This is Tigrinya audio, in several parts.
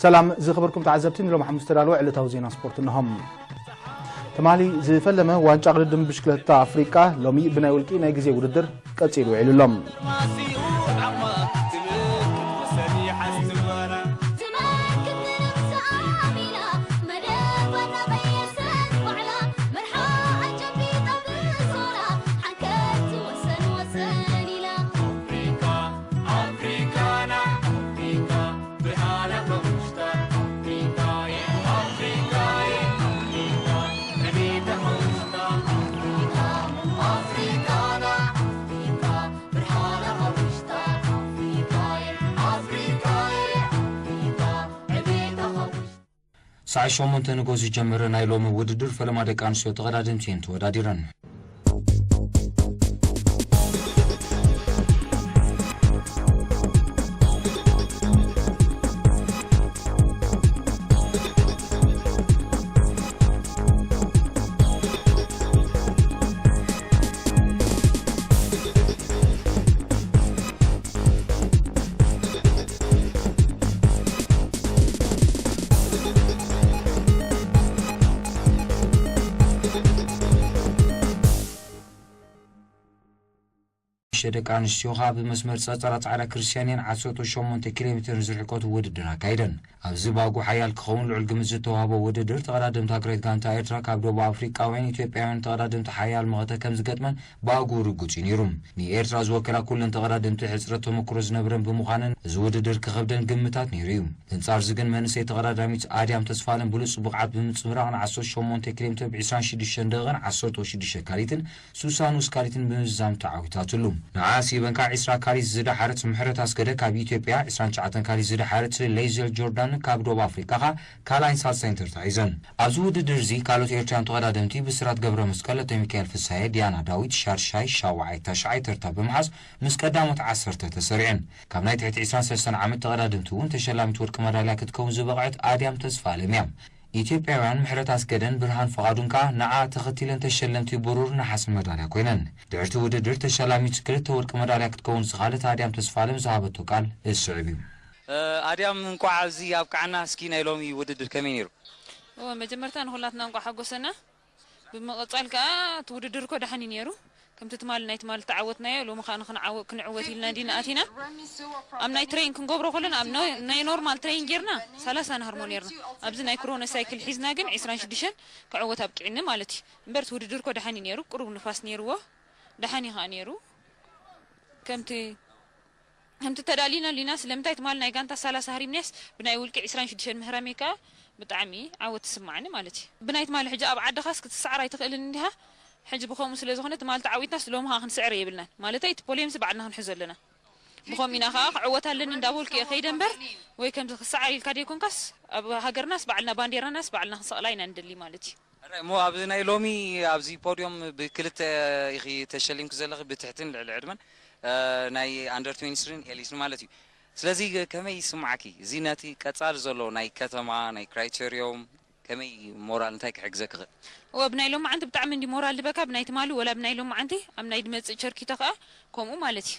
ሰላም ዝኸበርኩም ተዓዘብቲ፣ ንሎም ሓሙስ ተዳለወ ዕለታዊ ዜና ስፖርት እነሆም። ትማሊ ዝፈለመ ዋንጫ ቅድድም ብሽክለታ ኣፍሪቃ ሎሚ ብናይ ውልቂ ናይ ግዜ ውድድር ቀጺሉ ውዒሉ ኣሎ። ሰዓት ሸሞንተ ንግሆ ዝጀመረ ናይ ሎሚ ውድድር ፈለማ ደቂ ኣንስትዮ ተቐዳደምቲ እየን ተወዳዲረን። ሽዱሽተ ደቂ ኣንስትዮ ኸኣ ብመስመር ጸጸራ ጻዕዳ ክርስትያንያን ዓሰርተ ሸሞንተ ኪሎ ሜትር ዝርሕቀቱ ውድድር ኣካይደን። ኣብዚ ባጉ ሓያል ክኸውን ልዑል ግምት ዝተዋህቦ ውድድር፣ ተቐዳደምቲ ሃገራዊት ጋንታ ኤርትራ ካብ ደቡብ ኣፍሪቃውያን ኢትዮጵያውያን ተቐዳደምቲ ሓያል መኸተ ከም ዝገጥመን ባጉ ርጉጽ እዩ ነይሩ። ንኤርትራ ዝወከላ ኩለን ተቐዳደምቲ ሕጽረት ተመክሮ ዝነበረን ብምዃነን፣ እዚ ውድድር ክኸብደን ግምታት ነይሩ እዩ። ኣንጻርዚ ግን መንእሰይ ተቐዳዳሚት ኣድያም ተስፋለም ብሉጽ ብቕዓት ብምጽብራቕ ን ዓሰርተ ሸሞንተ ኪሎ ሜትር ብ ዕስራን ሽዱሽተን ደቂቕን ዓሰርተ ሽዱሽተ ካሊትን ሱሳን ውስካሊትን ብምዝዛም ተዓዊታትሉ። ንዓ ሲበንካ ዕስራ ካሊት ዝደሓረት ምሕረት ኣስገደ ካብ ኢትዮጵያ፣ ዕስራን ትሽዓተን ካሊት ዝደሓረት ሌይዘል ጆርዳን ካብ ደቡብ ኣፍሪቃ ኸኣ ካልኣይን ሳልሳይን ተርታ ሒዘን። ኣብዚ ውድድር እዚ ካልኦት ኤርትራውያን ተቐዳደምቲ ብስራት ገብረ መስቀል፣ ለተሚካኤል ፍስሃየ፣ ዲያና ዳዊት፣ ሻርሻይ፣ ሻውዓይ፣ ታሽዓይ ተርታ ብምሓዝ ምስ ቀዳሞት ዓሰርተ ተሰሪዐን። ካብ ናይ ትሕቲ ዕስራን ሰለስተን ዓመት ተቐዳደምቲ እውን ተሸላሚት ወርቂ መዳልያ ክትከውን ዝበቕዐት ኣድያም ተስፋ ኣለም እያ። ኢትዮጵያውያን ምሕረት ኣስገደን ብርሃን ፍቓዱን ከኣ ንዓ ተኸቲለን ተሸለምቲ ብሩር ነሓስን መዳልያ ኮይነን። ድሕርቲ ውድድር ተሸላሚት ክልተ ወርቂ መዳልያ ክትከውን ዝኻለት ኣድያም ተስፋ ኣለም ዝሃበቶ ቃል ዝስዕብ እዩ። ኣድያም፣ እንቋዕ ኣብዚ ኣብቅዓና። እስኪ ናይ ሎሚ ውድድር ከመይ ነይሩ? እወ፣ መጀመርታ ንኹላትና እንቋዕ ሓጎሰና። ብምቕጻል ከኣ እቲ ውድድር እኮ ደሓን እዩ ነይሩ። ከምቲ ትማሊ ናይ ትማሊ ተዓወትናዮ፣ ሎሚ ከኣ ንኽንዓወ-፣ ክንዕወት ኢልና እንዲና ኣቲና። ኣብ ናይ ትሬን ክንገብሮ ከለና፣ ኣብ ኖ-፣ ናይ ኖርማል ትሬን ጌርና ሰላሳ ንሃርሞ ኔርና። ኣብዚ ናይ ክሮኖ ሳይክል ሒዝና ግን ዕስራን ሽዱሽተን ክዕወት ኣብቂዕኒ ማለት እዩ። እምበር እቲ ውድድር እኮ ደሓን እዩ ነይሩ። ቁሩብ ንፋስ ነይርዎ። ደሓን እዩ ከኣ ነይሩ። ከምቲ ከምቲ ተዳሊና ሊና፣ ስለምንታይ ትማል ናይ ጋንታ ሰላሳ ሃሪምናስ ብናይ ውልቂ ዕስራን ሽዱሽተን ምህራመይ ከኣ ብጣዕሚ ዓወት ትስማዓኒ ማለት እዩ። ብናይ ትማል ሕጂ ኣብ ዓድኻስ ክትስዓር ኣይትኽእልን እንዲኻ። ሕጂ ብኸምኡ ስለ ዝኾነ ትማል ተዓዊትናስ ሎሚ ኸኣ ክንስዕር የብልናን። ማለተይ እቲ ፖሌምስ ባዕልና ክንሕዞ ኣለና። ብኸምኡ ኢና ኸኣ ክዕወት ኣለኒ እንዳበልኩ እየ ከይደ እምበር፣ ወይ ከምዚ ክስዓር ኢልካ ደይኮንካስ ኣብ ሃገርናስ ባዕልና ባንዴራናስ ባዕልና ክንሰቕላ ኢና ንደሊ ማለት እዩ። ሕራይ እሞ፣ ኣብ ናይ ሎሚ ኣብዚ ፖድዮም ብክልተ ኢኺ ተሸሊምኪ ዘለኺ፣ ብትሕትን ልዕሊ ዕድመን፣ እ፣ ናይ ኣንደር ትዌንቲ ስሪን ኤሊትን ማለት እዩ። ስለዚ ከመይ ይስምዓኪ? እዚ ነቲ ቀጻሊ ዘሎ ናይ ከተማ፣ ናይ ክራይቴርዮም ከመይ ሞራል፣ እንታይ ክሕግዘኪ ይኽእል? እወ፣ ብናይ ሎማዓንቲ ብጣዕሚ እንዲ ሞራል ዝበካ፣ ብናይ ትማሊ ወላ ብናይ ሎማዓንቲ፣ ኣብ ናይ ድመጽእ ቸርኪቶ ከኣ ከምኡ ማለት እዩ።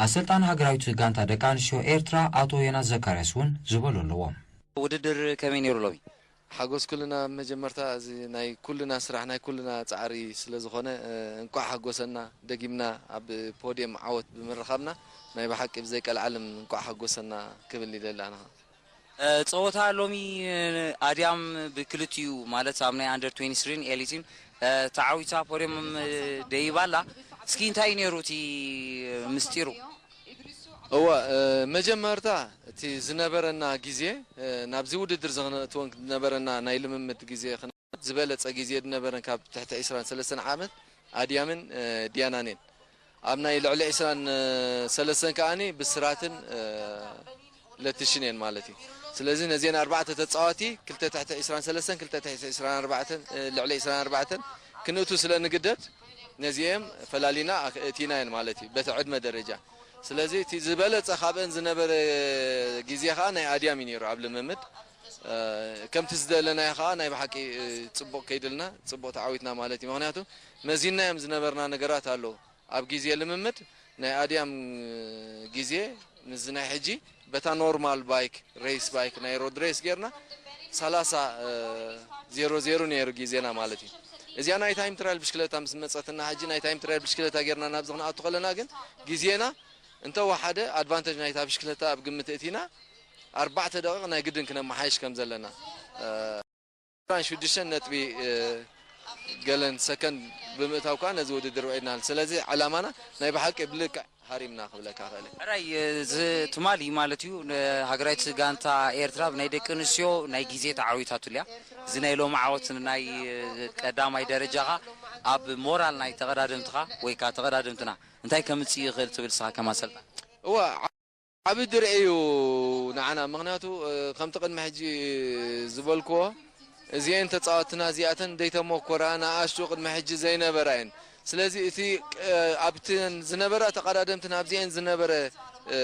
ኣሰልጣኒ ሃገራዊት ጋንታ ደቂ ኣንስትዮ ኤርትራ ኣቶ ዮናስ ዘካርያስ እውን ዝበሎ ኣለዎ። ውድድር ከመይ ነይሩ ሎሚ? ሓጎስ ኩልና፣ መጀመርታ እዚ ናይ ኩልና ስራሕ፣ ናይ ኩልና ጻዕሪ ስለ ዝኾነ፣ እ፣ እንቋዕ ሓጎሰና። ደጊምና ኣብ ፖድየም ዓወት ብምርኻብና ናይ ብሓቂ ብዘይ ቀልዓለም እንቋዕ ሓጎሰና ክብል ይደሊ ኣነ ኸኣ። እ፣ ጸወታ ሎሚ፣ እ፣ ኣድያም ብክልቲኡ፣ ማለት ኣብ ናይ ኣንደር ትዌንቲ ስሪን ኤሊትን፣ እ፣ ተዓዊታ ፖድየም፣ እ፣ ደይባ ኣላ። እስኪ እንታይ እዩ ነይሩ እቲ ምስጢሩ? እወ፣ እ፣ መጀመርታ እቲ ዝነበረና ግዜ፣ እ፣ ናብዚ ውድድር ዘኽነእትወን ዝነበረና ናይ ልምምድ ግዜ ክነ-፣ ዝበለጸ ግዜ ዝነበረን ካብ ትሕቲ ዕስራን ሰለስተን ዓመት ኣድያምን፣ እ፣ ዲያናን እየን። ኣብ ናይ ልዕሊ ዕስራን ሰለስተን ከኣኒ ብስራትን፣ እ፣ ለትሽን እየን ማለት እዩ። ስለዚ ነዚአን ኣርባዕተ ተጻዋቲ፣ ክልተ ትሕቲ ዕስራን ሰለስተን፣ ክልተ ትሕቲ ዕስራን ኣርባዕተን፣ እ፣ ልዕሊ ዕስራን ኣርባዕተን ክንእቱ ስለ ንግደድ፣ ነዚኤም ፈላሊና ኣክ-፣ እቲና እየን ማለት እዩ፣ በቲ ዕድመ ደረጃ። ስለዚ እቲ ዝበለጸ ካብአን ዝነበረ ግዜ ኸኣ ናይ ኣድያም እዩ ነይሩ ኣብ ልምምድ። እ፣ ከምቲ ዝደለናዮ ኸኣ ናይ ብሓቂ፣ እ፣ ጽቡቕ ከይድልና፣ ጽቡቕ ተዓዊትና ማለት እዩ። ምኽንያቱ መዚንናዮም ዝነበርና ነገራት ኣለዉ። ኣብ ግዜ ልምምድ ናይ ኣድያም ግዜ ንዚ ናይ ሕጂ በታ ኖርማል ባይክ፣ ሬስ ባይክ፣ ናይ ሮድ ሬስ ጌርና ሰላሳ ዜሮ ዜሮ ነይሩ ግዜና ማለት እዩ። እዚኣ ናይ ታይም ትራያል ብሽክለታ ምስ መጸትና፣ ሕጂ ናይ ታይም ትራያል ብሽክለታ ጌርና ናብዚ ክንኣቱ ከለና ግን ግዜና እንተወሓደ ኣድቫንቴጅ ናይታ ብሽክለታ ኣብ ግምት እቲና ኣርባዕተ ደቂቕ ናይ ግድን ክነመሓይሽ ከም ዘለና ሽዱሽተ ነጥቢ ገለን ሰከንድ ብምእታው ከዓ ነዚ ውድድር ውዒድና። ስለዚ ዕላማና ናይ ብሓቂ ብልክዕ ሃሪምና ክብለካ ክእል። ሕራይ፣ እዚ ትማሊ ማለት እዩ፣ ንሃገራዊት ጋንታ ኤርትራ ብናይ ደቂ ኣንስትዮ ናይ ግዜ ተዓዊታትሉ እያ። እዚ ናይ ሎሚ ዓወት ናይ ቀዳማይ ደረጃኻ ኣብ ሞራል ናይ ተቐዳደምትኻ ወይ ከዓ ተቐዳደምትና እንታይ ከምጽእ ይኽእል ትብል ንስኻ ከም ኣሰልጣኒ? እዋ፣ ዓቢ ድርዒ እዩ ንዓና። ምኽንያቱ፣ እ፣ ከምቲ ቅድሚ ሕጂ ዝበልክዎ፣ እዚኤን ተጻወትና እዚኣተን ዘይተሞኮራ ንኣሽቱ ቅድሚ ሕጂ ዘይነበራ እየን። ስለዚ እቲ፣ እ፣ ኣብተን ዝነበራ ተቐዳደምትን ኣብዚኤን ዝነበረ፣ እ፣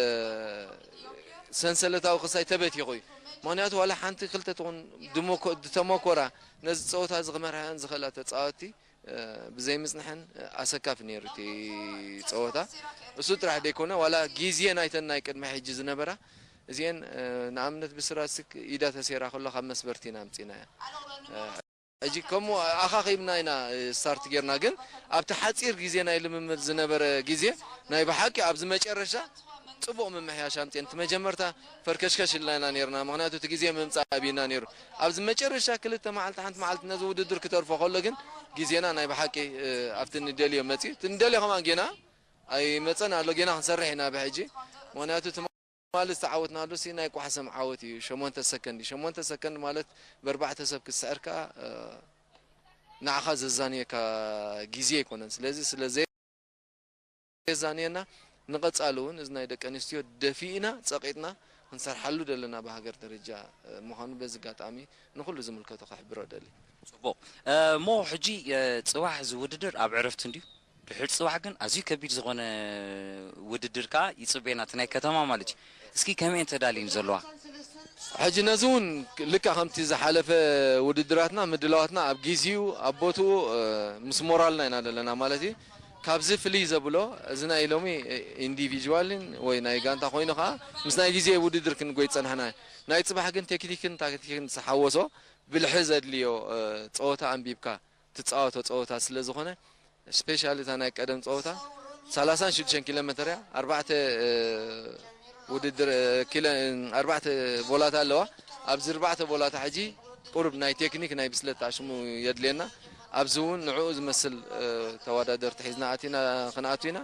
ሰንሰለታዊ ክሳይ ተበቲኹ እዩ። ምኽንያቱ ዋላ ሓንቲ ክልተ ትኹን ድሞኮ-፣ ዝተሞኮራ ነዚ ጸወታ እዚ ክመርሓ ዝኽእላ ተጻወትቲ እ፣ ብዘይምጽንሐን፣ እ፣ ኣሰካፊ ነይሩ እቲ ጸወታ። እሱ ጥራሕ ደይኮነ፣ ዋላ ግዜ ናይተን ናይ ቅድሚ ሕጂ ዝነበራ፣ እዚኤን፣ እ፣ ንኣብነት ብስራስክ ኢዳ ተሴራ ከሎ ካብ መስበርቲ ኢና ኣምጺእናያ። እ፣ ሕጂ ከምኡ ኣኻኺብና ኢና፣ እ፣ ስታርት ጌርና፣ ግን ኣብቲ ሓጺር ግዜ ናይ ልምምድ ዝነበረ ግዜ ናይ ብሓቂ ኣብዚ መጨረሻ ጽቡቕ ምምሕያሽ ኣምጺኤን። እቲ መጀመርታ ፈርከሽከሽ ኢልና ኢና ነይርና፣ ምኽንያቱ እቲ ግዜ ምምጻእ ኣብዩና ነይሩ። ኣብዚ መጨረሻ ክልተ መዓልቲ፣ ሓንቲ መዓልቲ ነዚ ውድድር ክተርፎ ከሎ ግን ግዜና ናይ ብሓቂ፣ እ፣ ኣብቲ ንደልዮ መጺኡ። እቲ ንደልዮ ከማን ጌና ኣይመጸን ኣሎ፣ ጌና ክንሰርሕ ኢና ብሕጂ። ምኽንያቱ ትማሊ ዝተዓወትናሉ ሲ ናይ ቋሕሰም ዓወት እዩ፣ ሸሞንተ ሰከንድ እዩ። ሸሞንተ ሰከንድ ማለት ብኣርባዕተ ሰብ ክትስዕር ከኣ፣ እ፣ ንዓኻ ዘዛንየካ ግዜ ኣይኮነን። ስለዚ ስለ ዘይ የዛንየና። ንቐጻሊ እውን እዚ ናይ ደቂ ኣንስትዮ ደፊእና ጸቒጥና ክንሰርሓሉ ዘለና ብሃገር ደረጃ፣ እ፣ ምዃኑ በዚ ኣጋጣሚ ንኹሉ ዝምልከቶ ክሕብሮ እደሊ። ጽቡቕ። እ፣ እሞ ሕጂ፣ እ፣ ጽባሕ እዚ ውድድር ኣብ ዕረፍቲ እንድዩ። ድሕሪ ጽባሕ ግን ኣዝዩ ከቢድ ዝኾነ ውድድር ከኣ ይጽበየና፣ እቲ ናይ ከተማ ማለት እዩ። እስኪ ከመይ እየን ተዳልየን ዘለዋ? ሕጂ ነዚ እውን ልክዕ ከምቲ ዝሓለፈ ውድድራትና ምድላዋትና ኣብ ግዜኡ ኣብ ቦትኡ፣ እ፣ ምስ ሞራልና ኢና ዘለና ማለት እዩ። ካብዚ ፍልይ ዘብሎ እዚ ናይ ሎሚ ኢንዲቪጅዋልን ወይ ናይ ጋንታ ኮይኑ ከዓ ምስ ናይ ግዜ ውድድር ክንጎይ ዝጸናሕና። ናይ ጽባሕ ግን ቴክኒክን ታክቲክን ዝሓወሶ ብልሒ ዘድልዮ፣ እ፣ ጸወታ ኣንቢብካ ትጻወቶ ጸወታ ስለ ዝኾነ፣ ስፔሻሊ እታ ናይ ቀደም ጸወታ ሰላሳን ሽዱሽተን ኪሎ ሜትር እያ። ኣርባዕተ፣ እ፣ ውድድር፣ እ፣ ኪሎ፣ ኣርባዕተ ቦላታ ኣለዋ። ኣብዚ ኣርባዕተ ቦላታ ሕጂ ቁሩብ ናይ ቴክኒክ ናይ ብስለት ኣሽሙ የድልየና። ኣብዚ እውን ንዕኡ ዝመስል፣ እ፣ ተወዳደርቲ ሒዝና ኣቲና፣ ክንኣቱ ኢና።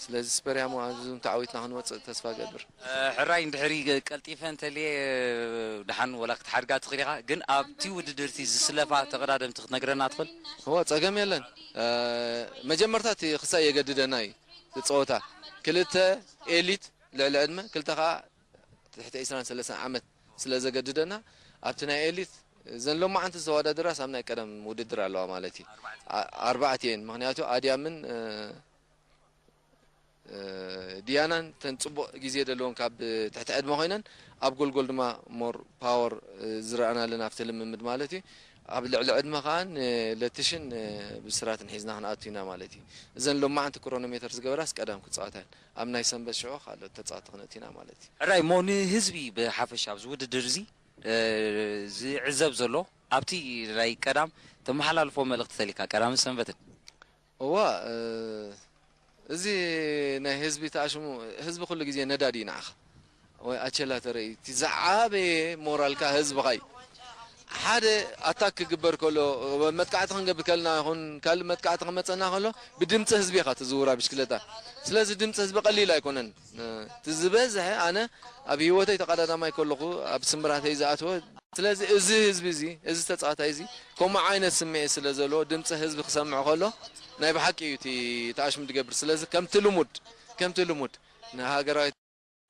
ስለዚ ስፐርያሞ ኣብዚ እውን ተዓዊትና ክንወጽእ ተስፋ እገብር። እ፣ ሕራይ እንድሕሪ ቀልጢፈ እንተልየ፣ እ፣ ደሓን ወላ ክትሓድጋ ትኽእል ኢኻ፣ ግን ኣብቲ ውድድር እቲ ዝስለፋ ተቐዳደምቲ ክትነግረና ትኽእል? እወ፣ ጸገም የለን። እ፣ መጀመርታ እቲ ክሳይ የገድደና እዩ እቲ ጸወታ። ክልተ ኤሊት ልዕሊ ዕድመ፣ ክልተ ኸኣ ትሕቲ ዕስራን ሰለስተን ዓመት ስለ ዘገድደና፣ ኣብቲ ናይ ኤሊት እዘን ሎማዓንቲ ዝተወዳደራስ ኣብ ናይ ቀደም ውድድር ኣለዋ ማለት እዩ። ኣ-፣ ኣርባዕተ እየን። ምኽንያቱ ኣድያምን፣ እ፣ እ፣ ዲያናን ተን ጽቡቕ ግዜ ዘለወን ካብ ትሕቲ ዕድመ ኮይነን ኣብ ጎልጎል ድማ ሞር ፓወር፣ እ፣ ዝረኣናለን ኣብቲ ልምምድ ማለት እዩ። ኣብ ልዕሊ ዕድመ ከኣ ንለትሽን፣ እ፣ ብስራትን ሒዝና ክንኣቱ ኢና ማለት እዩ። እዘን ሎማዓንቲ ክሮኖሜተር ዝገበራስ ቀዳም ክጻወታ እየን። ኣብ ናይ ሰንበት ሽዑ ካልኦት ተጻወቲ ክነእቱ ኢና ማለት እዩ። ሕራይ እሞ ንህዝቢ ብሓፈሻ ኣብዚ ውድድር እዚ፣ እ፣ ዝዕዘብ ዘሎ ኣብቲ ናይ ቀዳም ተመሓላልፎ መልእኽቲ ተሊካ ቀዳምን ሰንበትን? እዋ፣ እ፣ እዚ ናይ ህዝቢ ተኣሽሙ፣ ህዝቢ ኩሉ ግዜ ነዳዲ እዩ ንዓኻ። ወይ ኣቸላ ተርኢ፣ እቲ ዝዓበየ ሞራልካ ህዝብኻ እዩ። ሓደ ኣታክ ክግበር ከሎ፣ መጥቃዕቲ ክንገብር ከለና ይኹን ካልእ መጥቃዕቲ ክመጸና ከሎ፣ ብድምጺ ህዝቢ ኢኻ ትዝውራ ብሽክለታ። ስለዚ ድምጺ ህዝቢ ቀሊል ኣይኮነን። እ፣ እቲ ዝበዝሐ ኣነ ኣብ ህይወተይ ተቐዳዳማይ ከለኹ ኣብ ስምራተይ ዝኣተወ። ስለዚ እዚ ህዝቢ እዚ፣ እዚ ተጻዋታይ እዚ ከምኡ ዓይነት ስምዒት ስለ ዘለዎ ድምጺ ህዝቢ ክሰምዕ ከሎ ናይ ብሓቂ እዩ እቲ ተኣሽሙ ዝገብር። ስለዚ ከምቲ ልሙድ፣ ከምቲ ልሙድ ንሃገራዊት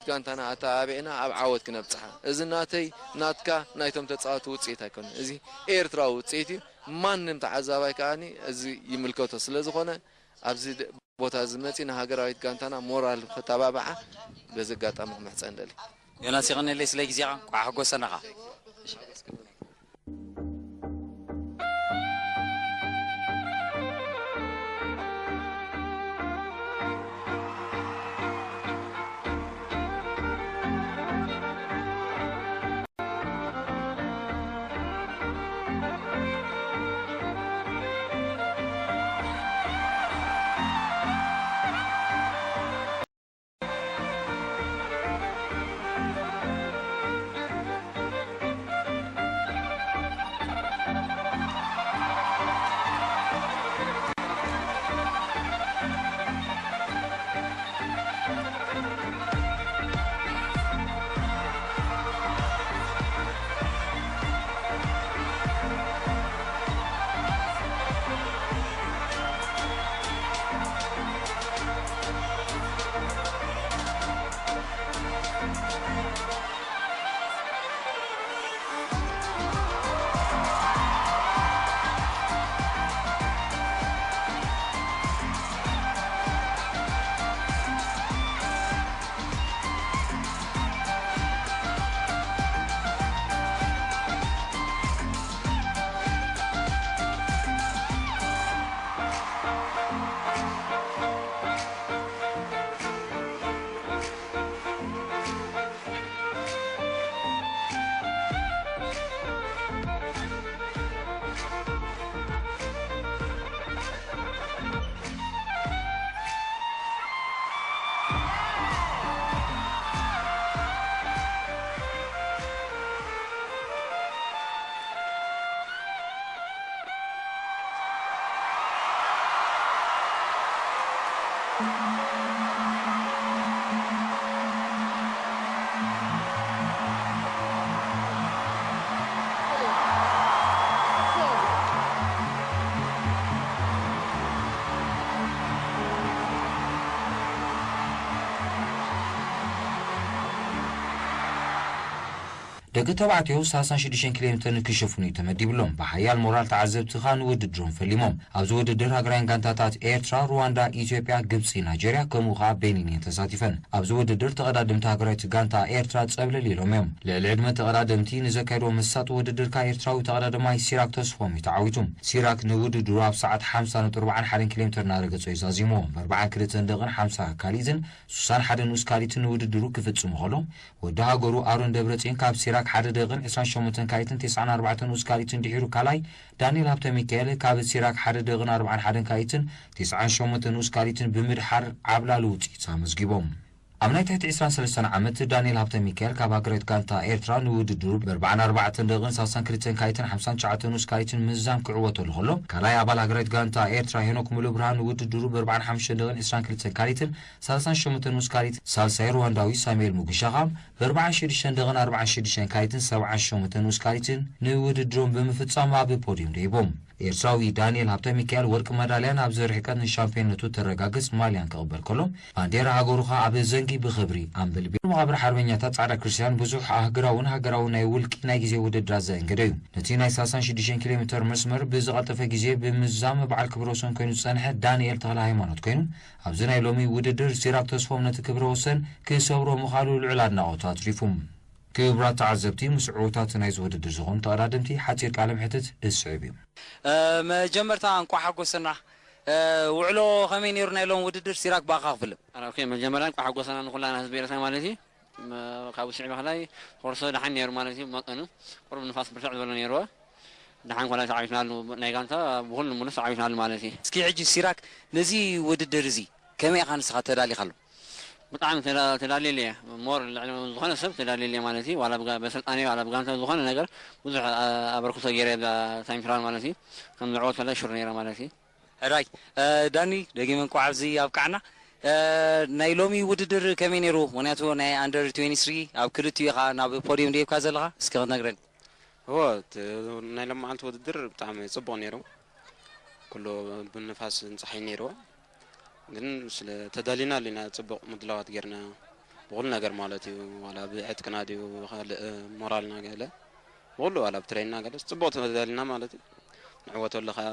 ጋንታና ኣተባቢዕና ኣብ ዓወት ክነብጽሓ። እዚ ናተይ፣ ናትካ፣ ናይቶም ተጻወቲ ውጽኢት ኣይኮነን። እዚ ኤርትራዊ ውጽኢት እዩ። ማንም ተዓዛባይ ከኣኒ እዚ ይምልከቶ ስለ ዝኾነ ኣብዚ ድ-፣ ቦታ እዚ መጺ ንሃገራዊት ጋንታና ሞራል ከተባብዓ በዚ ኣጋጣሚ ክምሕጸን ደሊ። ዮናስ፣ የቐንየለይ ስለ ግዜኻ፣ እንቋዕ ሓጎሰናኻ። ደቂ ተባዕትዮ ሰላሳን ሽዱሽተን ኪሎ ሜተር ክሸፍኑ እዩ ተመዲብሎም። ብሓያል ሞራል ተዓዘብቲ ኸኣ ንውድድሮም ፈሊሞም። ኣብዚ ውድድር ሃገራውያን ጋንታታት ኤርትራ፣ ሩዋንዳ፣ ኢትዮጵያ፣ ግብጺ፣ ናይጀርያ፣ ከምኡ ኸኣ ቤኒን እየን ተሳቲፈን። ኣብዚ ውድድር ተቐዳደምቲ ሃገራዊት ጋንታ ኤርትራ ጸብለል ኢሎም እዮም። ልዕሊ ዕድመ ተቐዳደምቲ ንዘካየድዎ መሳጢ ውድድር ከኣ ኤርትራዊ ተቐዳደማይ ሲራክ ተስፎም እዩ ተዓዊቱ። ሲራክ ንውድድሩ ኣብ ሰዓት ሓምሳ ነጥቢ ኣርባዓን ሓደን ኪሎ ሜተር እናረገጾ እዩ ዛዚምዎ። ብኣርባዓን ክልተን ደቕን ሓምሳ ካልኢትን ሱሳን ሓደ ንኡስ ካልኢትን ንውድድሩ ክፍጽም ከሎ፣ ወዲ ሃገሩ ኣሮን ደብረጽዮን ካብ ሲራክ ሓደ ደቕን ዕስራን ሸሞንተን ካልኢትን ተስዓን ኣርባዕተን ንኡስ ካልኢትን ድሒሩ ካልኣይ፣ ዳንኤል ሃብተ ሚካኤል ካብ ሲራክ ሓደ ደቕን ኣርባዓን ሓደን ካልኢትን ተስዓን ሸሞንተን ንኡስ ካልኢትን ብምድሓር ዓብላሊ ውጽኢት ኣመዝጊቦም። ኣብ ናይ ትሕቲ ዕስራን ሰለስተን ዓመት ዳንኤል ሃብተ ሚካኤል ካብ ሃገራዊት ጋንታ ኤርትራ ንውድድሩ ብኣርባዓን ኣርባዕተን ደቕን ሰላሳን ክልተን ካልኢትን ሓምሳን ትሽዓተን ንኡስ ካልኢትን ምዛም ክዕወተሉ ከሎ፣ ካልኣይ ኣባል ሃገራዊት ጋንታ ኤርትራ ሄኖክ ሙሉብርሃን ንውድድሩ ብኣርባዓን ሓሙሽተን ደቕን ዕስራን ክልተን ካልኢትን ሰላሳን ሸሞንተን ንኡስ ካልኢት ሳልሳይ ሩዋንዳዊ ሳሙኤል ሙጉሻኻ ብኣርባዓን ሽዱሽተን ደቕን ኣርባዓን ሽዱሽተን ካልኢትን ሰብዓን ሸሞንተን ንኡስ ካልኢትን ንውድድሮም ብምፍጻም ኣብ ፖድዮም ደይቦም። ኤርትራዊ ዳንኤል ሃብተ ሚካኤል ወርቂ መዳልያ ናብዚ ርሕቀት ንሻምፒዮንነቱ ተረጋግጽ ማልያን ክቕበል ከሎ፣ ባንዴራ ሃገሩ ኸኣ ኣብ ዘንጊ ብኽብሪ ኣንበልቢሉ። መቓብር ሓርበኛታት ጻዕዳ ክርስትያን ብዙሕ ኣህግራውን ሃገራውን ናይ ውልቂ ናይ ግዜ ውድድራት ዘእንገደ እዩ። ነቲ ናይ ሰላሳን ሽዱሽተን ኪሎ ሜተር መስመር ብዝቐልጠፈ ግዜ ብምዛም በዓል ክብረ ወሰን ኮይኑ ዝጸንሐ ዳንኤል ተኽለ ሃይማኖት ኮይኑ፣ ኣብዚ ናይ ሎሚ ውድድር ሲራክ ተስፎም ነቲ ክብረ ወሰን ክሰብሮ ምኻሉ ልዑል ኣድናቖት ኣትሪፉ። ክቡራት ተዓዘብቲ፣ ምስ ዕዉታት ናይዚ ውድድር ዝኾኑ ተቐዳደምቲ ሓጺር ቃለ ምሕትት ዝስዕብ እዩ። እ፣ መጀመርታ እንቋዕ ሓጎሰና። እ፣ ውዕሎ ከመይ ነይሩ ናይ ሎም ውድድር ሲራክ ብኣኻ ክፍልም? ኣረ፣ ኦኬ፣ መጀመርያ እንቋዕ ሓጎሰና ንኹላና ህዝቢ ኤርትራ ማለት እዩ። መ-፣ ካብኡ ስዕቢ ከላይ ኮርሶ ደሓን ነይሩ ማለት እዩ። መጠኑ ቁሩብ ንፋስ ብርትዕ ዝበሎ ነይርዎ። ደሓን ኮላይ ተዓዊትናሉ፣ ናይ ጋንታ ብኹሉ ሙሉእ ተዓዊትናሉ ማለት እዩ። እስኪ ሕጂ ሲራክ ነዚ ውድድር እዚ ከመይ ኢኻ ንስኻ ተዳሊኻሉ? ብጣዕሚ ተዳ-፣ ተዳልየሉ እየ። ሞር ልዕሊ ዝኾነ ሰብ ተዳልየሉ እየ ማለት እዩ። ዋላ ብጋ-፣ በስልጣኔ ዋላ ብጋንታ ዝኾነ ነገር ብዙሕ ኣ-፣ ኣበርክቶ ገይረ እዛ ታይም ትራያል ማለት እዩ። ከም ዝዕወት ከላ ሹር ነይረ ማለት እዩ። ሕራይ፣ እ፣ ዳኒ፣ ደጊመ እንኳዕ ኣብዚ ኣብቃዕና። እ፣ ናይ ሎሚ ውድድር ከመይ ነይሩ? ምኽንያቱ ናይ ኣንደር ትዌንቲ ስሪ ኣብ ክልቲኡ ኢኻ ናብ ፖድዮም ደይብካ ዘለኻ፣ እስኪ ክትነግረኒ። እወ፣ እቲ ናይ ሎማዓንቲ ውድድር ብጣዕሚ ጽቡቕ ነይሩ። ኩሉ ብንፋስን ጸሓይን ነይርዎ። ግን ስለ ተዳሊና ኣሊና ጽቡቕ ምድላዋት ጌርና ብኹሉ ነገር ማለት እዩ። ዋላ ብዕጥቅና ድዩ ብኻልእ ሞራልና ገለ ብኹሉ ዋላ ብትሬንና ገለ ጽቡቕ ተዳሊና ማለት እዩ። ንዕወተሉ ኸኣ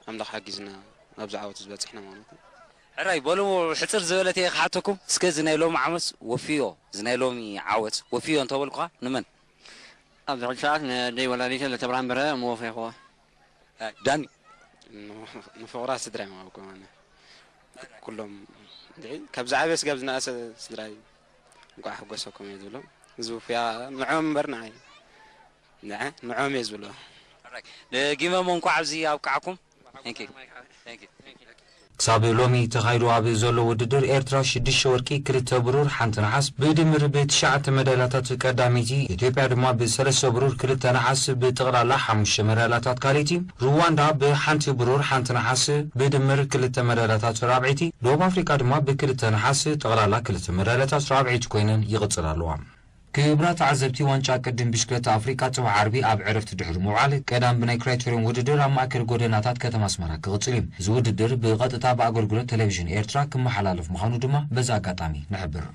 ኣምላኽ ሓጊዝና ኣብዚ ዓወት ዝበጽሕና ማለት እዩ። ሕራይ በሉ ሕጽር ዝበለት እየ ክሓተኩም። እስከ እዚ ናይ ሎሚ ዓመት ወፍዮ፣ እዚ ናይ ሎሚ ዓወት ወፍዮ እንተበልኩኻ ንመን? ኣብዚ ሕጂ ሰዓት ንደይ ወላዲተ ለተብርሃን በርሀ እሞ ወፈይኹዋ። ዳኒ። ንፍቑራት ስድራይ ማውኮ ማነ ኩሎም እንድዒ ካብ ዝዓበየ ስጋብ ዝነኣሰ ስድራይ እንቋዕ ሓጎሰኩም እየ ዝብሎም። ህዝቢ ፍያ ንዖም እምበር ንዓይ ንዐ ንዖም እየ ዝብሎ። ደጊመ እሞ እንኳዕ ኣብዚ ኣብቃዕኩም። Thank you. Thank you. ክሳብ ሎሚ ተኻይዱ ኣብ ዘሎ ውድድር ኤርትራ ሽዱሽተ ወርቂ፣ ክልተ ብሩር፣ ሓንቲ ነሓስ ብድምር ብትሽዓተ መዳልያታት ቀዳመይቲ፣ ኢትዮጵያ ድማ ብሰለስተ ብሩር፣ ክልተ ነሓስ ብጠቕላላ ሓሙሽተ መዳልያታት ካልኣይቲ፣ ሩዋንዳ ብሓንቲ ብሩር፣ ሓንቲ ነሓስ ብድምር ክልተ መዳልያታት ራብዐይቲ፣ ደቡብ ኣፍሪቃ ድማ ብክልተ ነሓስ ጠቕላላ ክልተ መዳልያታት ራብዐይቲ ኮይነን ይቕጽላ ኣለዋ። ክቡራት ተዓዘብቲ፣ ዋንጫ ቅድም ብሽክለታ ኣፍሪቃ ጽባሕ ዓርቢ ኣብ ዕረፍቲ ድሕሪ ምውዓል፣ ቀዳም ብናይ ክራይቴርዮን ውድድር ኣብ ማእከል ጎደናታት ከተማ ኣስመራ ክቕጽል እዩ። እዚ ውድድር ብቐጥታ ብኣገልግሎት ቴሌቪዥን ኤርትራ ክመሓላለፍ ምዃኑ ድማ በዚ ኣጋጣሚ ንሕብር።